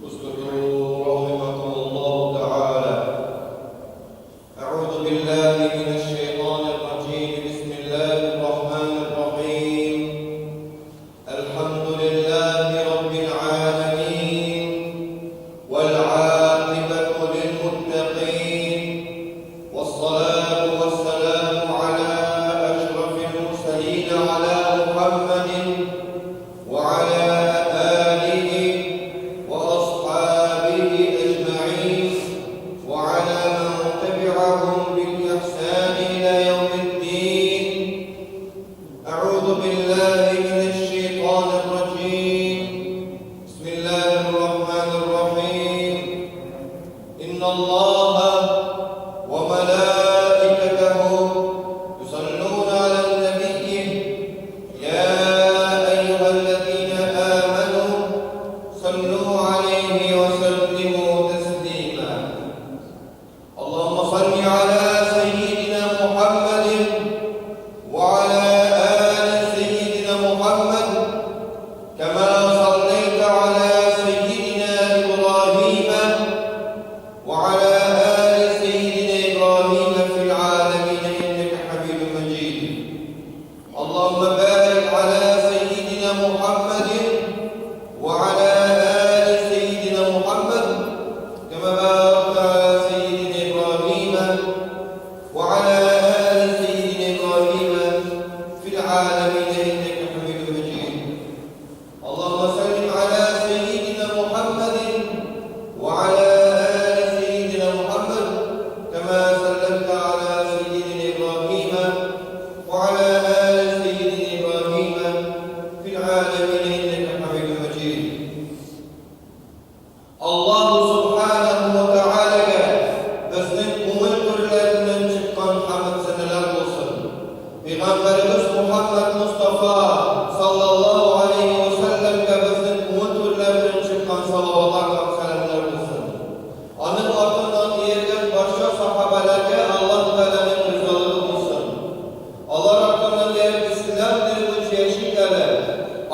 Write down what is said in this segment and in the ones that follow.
اسكتوا رحمكم الله تعالى. أعوذ بالله من الشيطان الرجيم. بسم الله الرحمن الرحيم. الحمد لله رب العالمين والعاقبة للمتقين والصلاة والسلام على أشرف المرسلين على محمد وعلى آله وأصحابه أجمعين وعلى من تبعهم بالإحسان إلى يوم الدين. أعوذ بالله من الشيطان الرجيم. بسم الله الرحمن الرحيم. إن الله وملائكته يصلون على النبي يا أيها الذين آمنوا صلوا عليه وسلموا تسليما. اللهم صل على سيدنا محمد وعلى آل سيدنا محمد كما صليت على سيدنا إبراهيم وعلى آل سيدنا إبراهيم في العالمين إنك حميد مجيد. اللهم بارك على سيدنا محمد وعلى آل سيدنا محمد كما باركت على سيدنا إبراهيم وعلى آل سيدنا إبراهيم في العالمين إنك حميد مجيد. اللهم سلم على سيدنا محمد وعلى آل سيدنا محمد كما سلمت على سيدنا إبراهيم وعلى آل سيدنا إبراهيم في العالمين إنك حميد مجيد. Аллаһу Субханаһу ва Тәгаләгә безнең күңел түрләреннән чыккан хәмд-сәнәләр булсын. Пәйгамбәребез Мухаммад Мостафа саллаллаһу алейһи ва сәлләмгә безнең күңел түрләреннән чыккан салаватлар һәм сәламнәр булсын. Аның артыннан ияргән барча сахабәләргә Аллаһу Тәгаләнең ризалыгы булсын. Алар артыннан ияреп Ислам дине буенча яшик әле,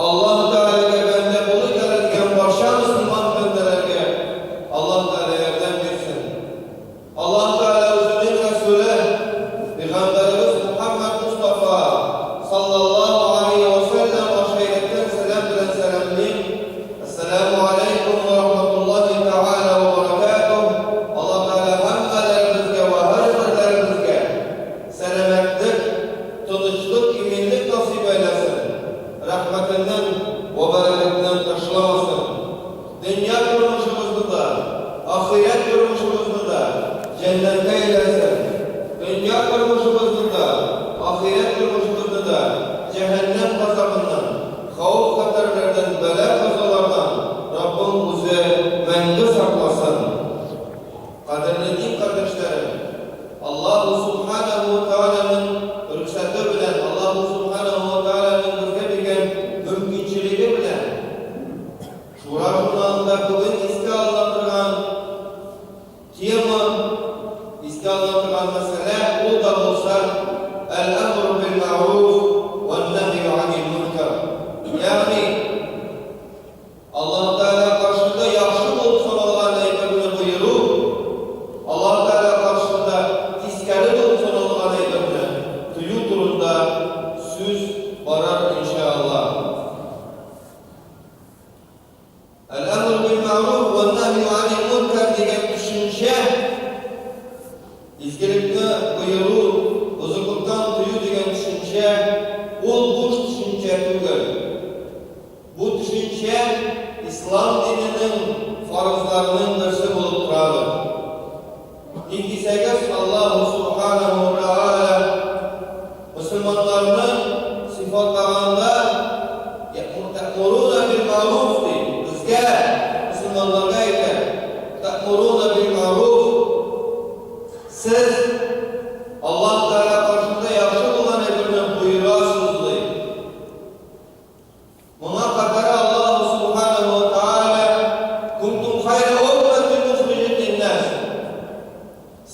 Аллаһу Тәгаләгә бәндә булыйк әле дигән барча мөселман бәндәләргә Аллаһу Тәгалә ярдәм бирсен. Аллаһу Тәгалә үзенең Рәсүле, Пәйгамбәребез Мухәммәд Мостафа, саллаллаһу алейһи вә сәлләм, аша әйткән сәлам белән сәламлим, Әссәләмү алейкум вә рахматуллаһи тәгалә вә бәрәкәтүһ. Аллаһу Тәгалә һәммәләребезгә вә һәрберләребезгә Сәламәтлек, тынычлык, иминлек насыйп әйләсен, рәхмәтеннән вә бәрәкәтеннән ташламасын. Дөнья тормышыбызны да, ахирәт тормышыбызны да җәннәткә әйләсен. Дөнья тормышыбызны да, ахирәт тормышыбызны да җәһәннәм газабыннан, хәвеф-хәтәрләрдән, бәла-казалардан Раббым үзе мәңге сакласын. Кадерле дин кардәшләрем! Аллаһу Субханаһу ва Тәгаләнең рөхсәте белән, Аллаһу Субханаһу ва Тәгаләнең безгә биргән мөмкинчелеге белән Шура журналында бүген искә алына торган тема, искә алына торган мәсьәлә, ул да булса Әл-әмру бил-мәгъруф вән-нәһью анил-мөнкәр. Ягъни, Аллаһ Тәгалә каршында яхшы булып саналган әйберне боеру, Аллаһ Тәгалә каршында тискәре булып саналган әйберне тыю турында сүз барыр, иншәАллаһ. Әл-әмру бил-мәгъруф вән-нәһью анил-мөнкәр дигән төшенчә, изгелекне боеру, бозыклыктан тыю дигән төшенчә, ул буш төшенчә түгел. Бу төшенчә ислам диненең фарызларының берсе булып торадыр. Ник дисәгез, Аллаһу Субханаһу ва Тәгалә мөселманнарны сыйфатлаганда, Тәэмуруна бил-мәгъруф ди, безгә, мөселманнарга әйтә, Тәэмуруна бил-мәгъруф, сез Аллаһ Тәгалә каршында яхшы булган әйберне боерасыз, ди. Моңа кадәр Аллаһу Субханаһу ва Тәгалә, Кунтум хайра уммәтин ухриҗәт линнәс.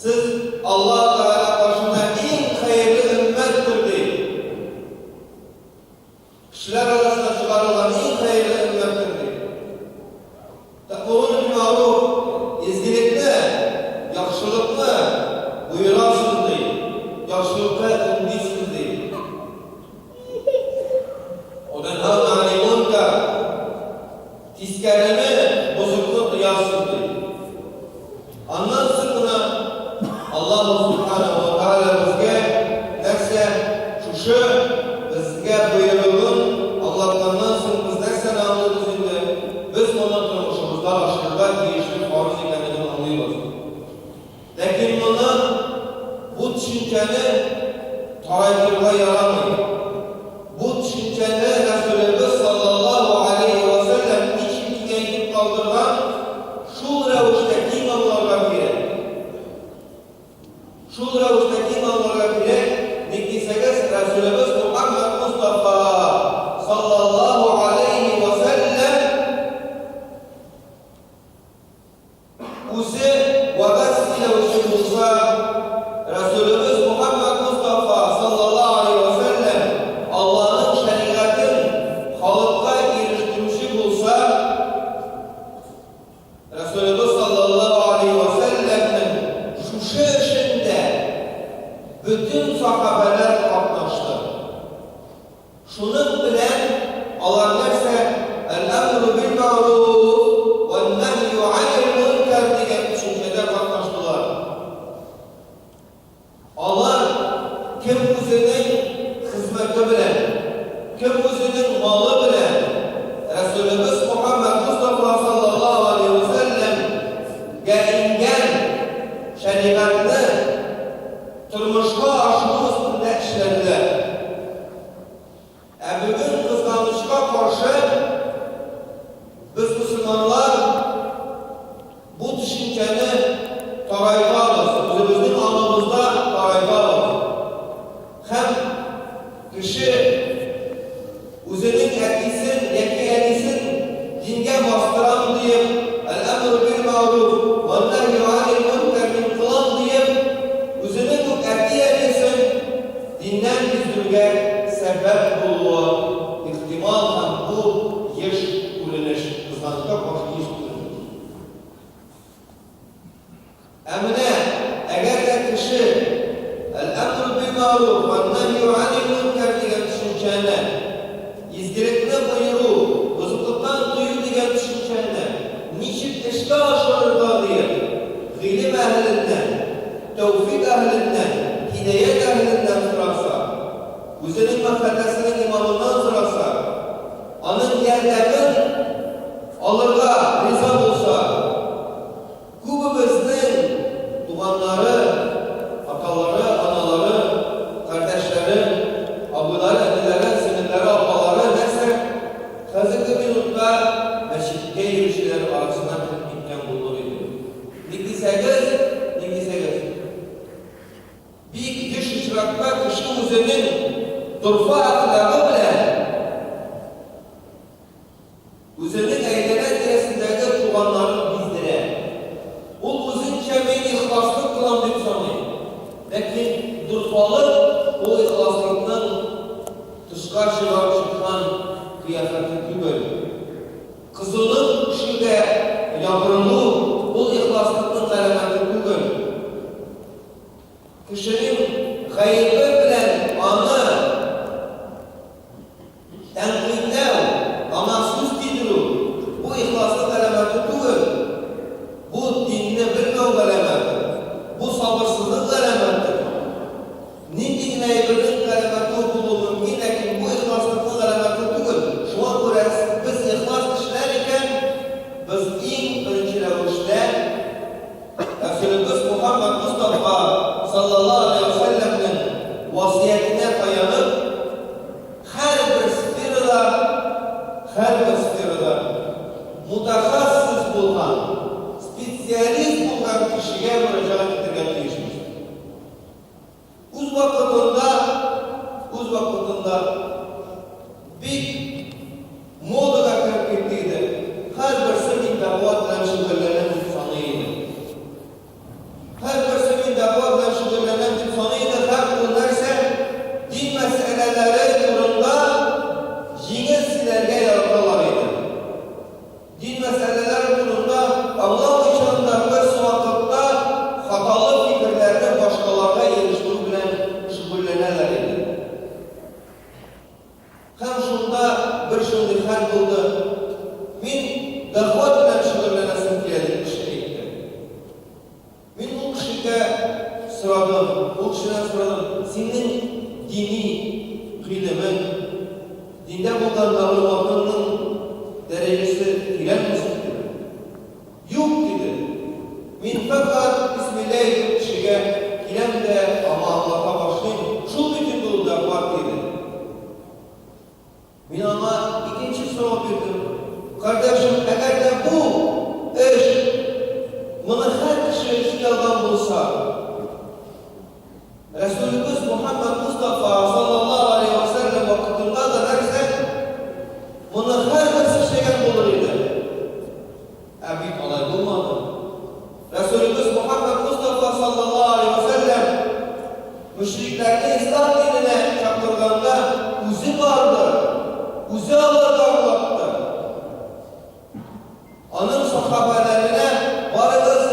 Сез Аллаһ Тәгалә каршында иң хәерле өммәттер, ди. Кешеләр арасына чыгарылган иң хәерле өммәттер, ди. Тискәрене, бозыкны тыярсыз, ди. Аннан соң гына Аллаһу Сүбхәнәһү вә Тәгалә безгә нәрсә, шушы безгә боерыгын аңлатканнан соң без нәрсәне аңлыйбыз инде? Без моны тормышыбызда ашырырга тиешле фарыз икәнлеген аңлыйбыз. Ләкин моны, бу төшенчәне тарайтырга ярамый. Бу төшенчәне Рәсүлебез саллаллаһу галәйһи вә сәлләм ничек киңәйтеп калдырган, шул рәвештә киң аңларга кирәк. Шул рәвештә киң аңларга кирәк, ник дисәгез, Рәсүлебез Мухәммәд Мостафа саллаллаһу галәйһи вә сәлләм Үзе вәгазь сөйләүче булса, Рәсүлебез Мөхәммәд Мостафа саллаллаһу алейһи вә сәлләм Аллаһның шәригатен халыкка ирештерүче булса, Рәсүлебез саллаллаһу алейһи вә сәлләмнең шушы эшендә бөтен сахабәләр катнашты. Шуның белән алар нәрсә, Әл-әмру бил-мәгъруф вән-нәһйу ганил-мөнкәр дигән төшенчәдә катнаштылар. Алар кем үзенең хезмәте белән, кем үзенең малы белән Рәсүлебез Мөхәммәд Мостафа саллаллаһу алейһи вә сәлләмгә иңгән шәригатьне тормышка ашыру өстендә эшләделәр. Ә бүген, кызганычка каршы, без, мөселманнар, бу төшенчәне тарайтабыз, үзебезнең аңыбызда тарайтабыз. Һәм кеше үзенең әтисен яки әнисен дингә бастырам диеп, әл-әмру бил-мәгъруф вән-нәһью ганил-мөнкәр мин кылам диеп, үзенең үк әти-әнисен Диннән биздерүгә сәбәп булуы ихтимал һәм бу еш күренеш, кызганычка каршы еш күренеш. Ә менә әгәр дә кеше Әл-әмру бил-мәгъруф вән-нәһью ганил-мөнкәр дигән төшенчәне, изгелекне боеру, бозыклыктан тыю дигән төшенчәне ничек эшкә ашырырга диеп, гыйлем әһеленнән, Тәүфыйк әһеленнән, һидаять әһеленнән сораса, үзенең мәхәлләсенең имамыннан сораса, аның ярдәмен алырга риза булса, күбебезнең туганнары, аталары, аналары, кардәшләре, абыйлары, энеләре, сеңелләре, апалары нәрсә, хәзерге минутта мәчеткә йөрүчеләр арасына кереп киткән булыр иде. Ник дисәгез, ник дисәгез, бик еш очракта кеше үзенең дорфа әхлагы белән үзенең әйләнә-тирәсендәге туганнарын биздерә. Ул үзенчә мин ихласлык кылам дип саный. Ләкин дорфалык ул ихласлыкның тышка чыгап чыккан кыяфәте түгел. Кызыллык кешегә ябырылу, ул ихласлыкның галәмәте түгел. Кешенең гаебе белән аны тәнкыйтьләү, аңа сүз тидерү, бу ихласлык галәмәте түгел. Бу динне белмәү галәмәте, бу сабырсызлык галәмәте. Нинди генә әйбернең галәмәте булуы мөмкин, ләкин бу ихласлыкның галәмәте түгел. Шуңа күрә без ихлас кешеләр икән, без иң беренче рәвештә Рәсүлебез Мухәммәд Мостафа саллаллаһу галәйһи вә сәлләмнең васыятенә таянып, һәрбер сферада, һәрбер сферада мутахассис булган, специалист булган кешегә мөрәҗәгать итәргә тиешбез. Үз вакытында, үз вакытында бик модага кереп китте иде. Һәрберсе мин дәгъва белән шөгыльләнәм дип саный иде. Һәрберсе мин дәгъва белән шөгыльләнәм дип саный иде һәм ул нәрсә? Дин мәсьәләләре турында җиңел сөйләргә яраталар иде. Дин мәсьәләләре турында аңламыйчан да бервакытта хаталар. дәгъват белән шөгыльләнәсем килә, дип кеше әйтте. Мин ул кешегә сорадым, ул кешедән сорадым, синең дини гыйлемең, диндә булган мәгълүматыңның дәрәҗәсе тирәнме соң, дидем. Юк, диде. Мин фәкать бисмилла әйтеп кешегә киләм дә аңа аңлата башлыйм, шул бит инде ул дәгъват, диде. Мин аңа икенче сорау бирдем, Кардәшем, әгәр дә бу эш моны һәр кеше эшли алган булса, Рәсүлебез Мөхәммәд Мостафа саллаллаһу алейһи вә сәлләм вакытында да нәрсә, моны һәрберсе эшләгән булыр иде. Ә бит алай булмады. Рәсүлебез Мөхәммәд Мостафа саллаллаһу алейһи вә сәлләм мөшрикләрне ислам диненә чакырганда үзе барды, үзе аларга аңлатты. Аның сахабәләренә барыгыз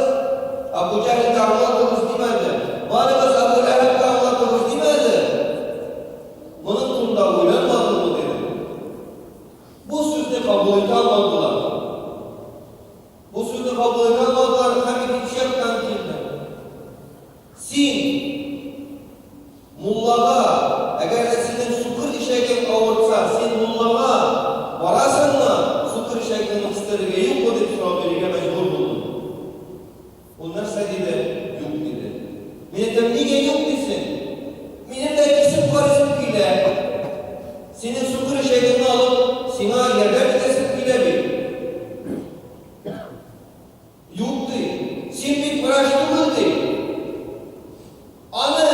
Абу Җәһелгә аңлатыгыз димәде, барыгыз Абу Ләһәбкә аңлатыгыз димәде. Моның турында уйланмадыңмы диде. Бу сүзне кабул итә алмадылар. Бу сүзне кабул итә алмадылар һәм икенче яктан килде. Син муллага, әгәр дә синең сукыр ишәгең авыртса, син муллага барасыңмы, сукыр ишәгеңне кистерергә, юкмы дип сорау бирергә мәҗбүр булдым. Ул нәрсә диде? Юк диде. Мин әйтәм, нигә юк дисең? Минем дә кисеп карыйсым килә. Синең сукыр эчәгеңне алып, сиңа ярдәм итәсем килә бит. Юк ди. Син бит врач түгел ди. Аны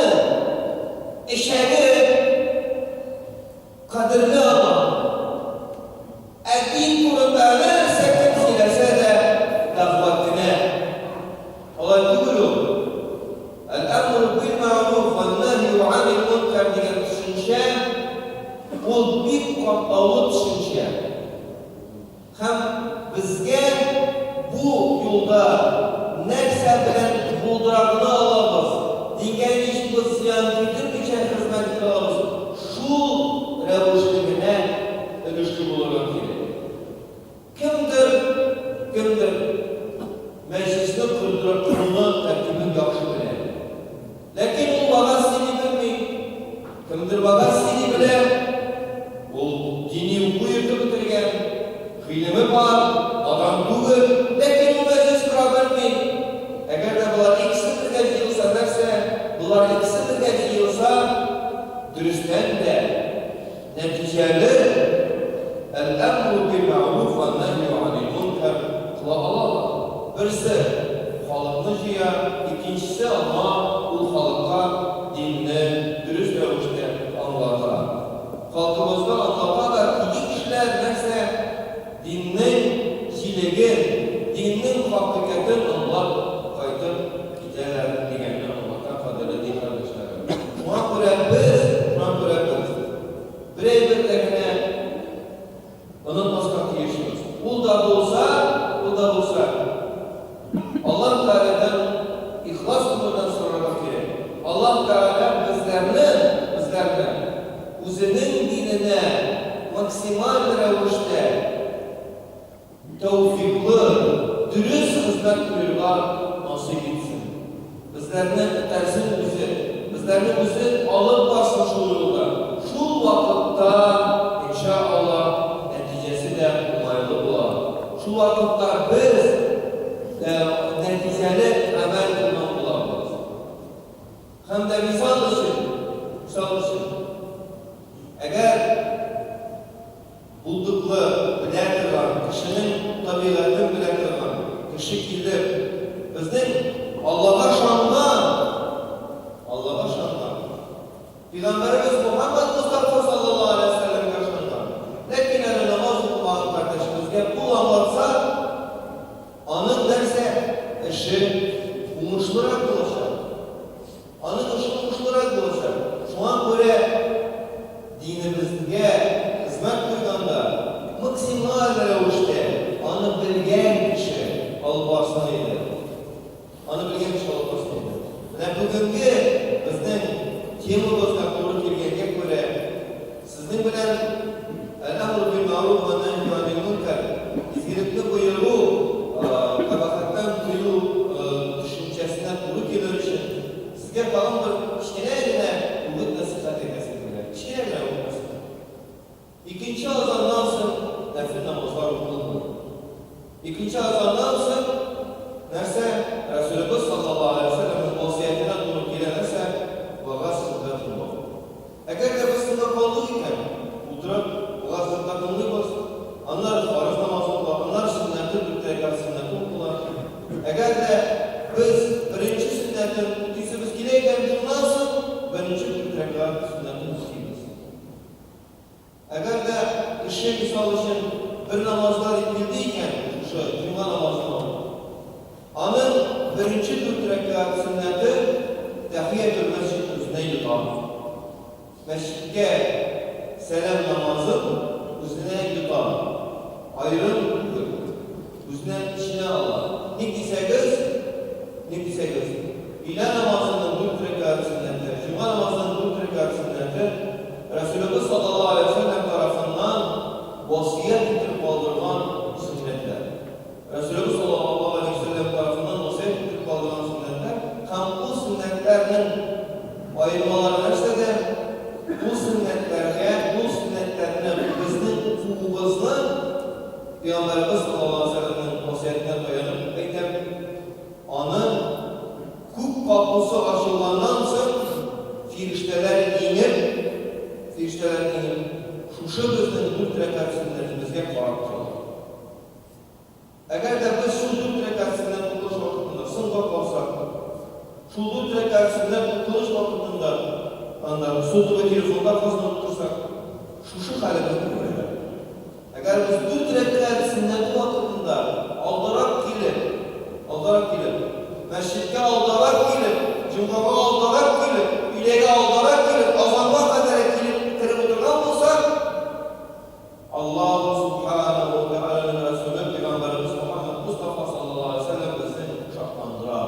эчәге кадерле аңа. Ә дин турында нәрсә кем сөйләсә дә, дәгъват кенә. Алай түгел ул. Әл-әмру бил-мәгъруф вән-нәһью ганил-мөнкәр дигән төшенчә, ул бик катлаулы төшенчә. Һәм безгә бу юлда нәрсә белән булдыра гына алабыз, дингә ничек без зыян китермичә хезмәт итә алабыз, шул рәвешле генә өлешле булырга кирәк. Кемдер, кемдер мәҗлесне кордыра коруны тәртибен яхшы белә. Ләкин ул вәгазь сөйли белми. Кемдер вәгазь сөйли белә, ул дини уку йорты бетергән, гыйлеме бар, надан түгел, ләкин ул мәҗлес кора белми. Әгәр дә болар икесе бергә җыелса, нәрсә? Болар икесе бергә җыелса, дөрестән дә, нәтиҗәле Әл-әмру бил-мәгъруф вән-нәһйу ганил-мөнкәр кыла алалар. Берсе халыкны җыя, икенчесе аңа, ул халыкка динне дөрес рәвештә аңлата. Халкыбызга аңлата да, теге кешеләр нәрсә, диннең җилеген, диннең хакыйкатен аңлап кайтып китәләр дигәнне аңлата, кадерле дин кардәшләрем. Шуңа күрә без, шуңа күрә без бер әйбердә генә онытмаска тиешбез. Ул да булса, ул да булса, Аллаһ Тәгаләдән ихлас күңелдән сорарга кирәк. Аллаһ Тәгалә безләрне, безләрне Үзенең диненә максималь рәвештә Тәүфыйклы, дөрес хезмәт куерга насыйп итсен. Безләрне этәрсен үзе, безләрне үзе алып барсын шул юлда. Шул вакытта, инша Алла, нәтиҗәсе дә уңайлы була. Шул вакытта без нәтиҗәле гамәл кылган булабыз. Һәм дә мисал өчен, мисал өчен, әгәр Булдыклы, белә торган, кешенең табигатен белә торган кеше килеп, безнең Аллага ышанган, Аллага ышанган, Пигамбәребез Мухәммәд Мостафа саллаллаһу алейһи вә сәлләмгә ышанган, ләкин әле намаз укымаган кардәшебезгә ул аңлатса, аның нәрсә, эше уңышлырак булачак. Аның эше уңышлырак булачак. Шуңа күрә динебезгә хезмәт куйганда, максималь рәвештә аны белгән кеше алып барсын иде. Аны белгән кеше алып барсын иде. Менә бүгенге безнең темабызга туры килгәнгә күрә, сезнең белән Әл-әмру бил-мәгъруф вә нәһью анил-мөнкәр, изгелекне боеру, Икенче азаннан соң нәрсә? Рәсүлебез саллаллаһу алейһи ва сәлләмнең васыятенә туры килә нәрсә? Вәгазь хөтбә тыңлау. Әгәр дә без соңга калдык икән, утырып, вәгазь хөтбә тыңлыйбыз, аннары фарыз намазы укыла, аннары сөннәте, дүрт рәкәгать сөннәте укыла. Әгәр дә без беренче сөннәтен үтисебез килә икән, шуннан соң беренче дүрт рәкәгать сөннәтен үтибез. Әгәр дә кеше, мисал өчен, бер намазга дип килде икән, шушы җомга намазына ул, аның беренче дүрт рәкәгать сөннәте тәхиятүл мәсҗид үзенә йота. Мәсҗидкә сәлам намазын үзенә йота. Аерым түгел. Үзенә эченә ала. Ник дисәгез, ник дисәгез, өйлә намазының дүрт рәкәгать сөннәте, җомга намазының дүрт рәкәгать сөннәте Рәсүлебез саллаллаһу галәйһи ва сәлләм тарафыннан васыять итеп калдырган сөннәтләр. Рәсүлебез саллаллаһу галәйһи ва сәлләм тарафыннан васыять итеп калдырган сөннәтләр һәм ул сөннәтләрнең аермалары нәрсәдә? Ул сөннәтләргә, ул сөннәтләрне безнең укуыбызны Пәйгамбәребез саллаллаһу галәйһи ва сәлләмнең васыятенә таянып әйтәм, аны күк капусы ачылганнан соң фирештәләр иңеп, фирештәләр иңеп, шушы безнең дүрт рәкәгать сөннәтебезгә карап торалар. Әгәр дә без шул дүрт рәкәгать сөннәт укылыш вакытында соңга калсак, шул дүрт рәкәгать сөннәт укылыш вакытында анда сотовый телефонда казынып утырсак, шушы хәлебезне күрәләр. Әгәр без дүрт рәкәгать сөннәте вакытында алдарак килеп, алдарак килеп, мәсҗидкә алдарак килеп, җомгага алдарак килеп, өйләгә алдарак килеп, азанга кадәр килеп кереп утырган булсак, Аллаһу Субханаһу ва Тәгаләнең Рәсүле Пәйгамбәребез Мөхәммәд Мостафа саллаллаһу алейһи ва сәлләм безне шатландыра.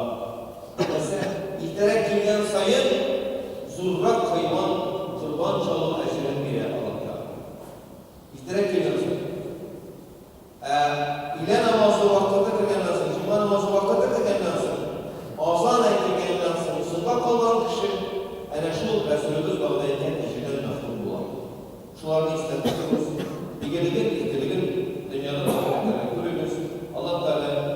Нәрсә? Иртәрәк килгән саен зуррак хайван корбан чалу әҗерен бирә Аллаһ Тәгалә. Иртәрәк килгән соң. Ә өйлә намазы вакыты кергәннән соң, җомга намазы вакыты кергәннән соң, азан әйтелгәннән соң соңга калган кеше әнә шул Рәсүлебез вәгъдә иткән әҗердән мәхрүм була. Шуларны истә тотыгыз, игелеген, изгелеген дөньяда да ахирәттә дә күрегез. Аллаһ Тәгалә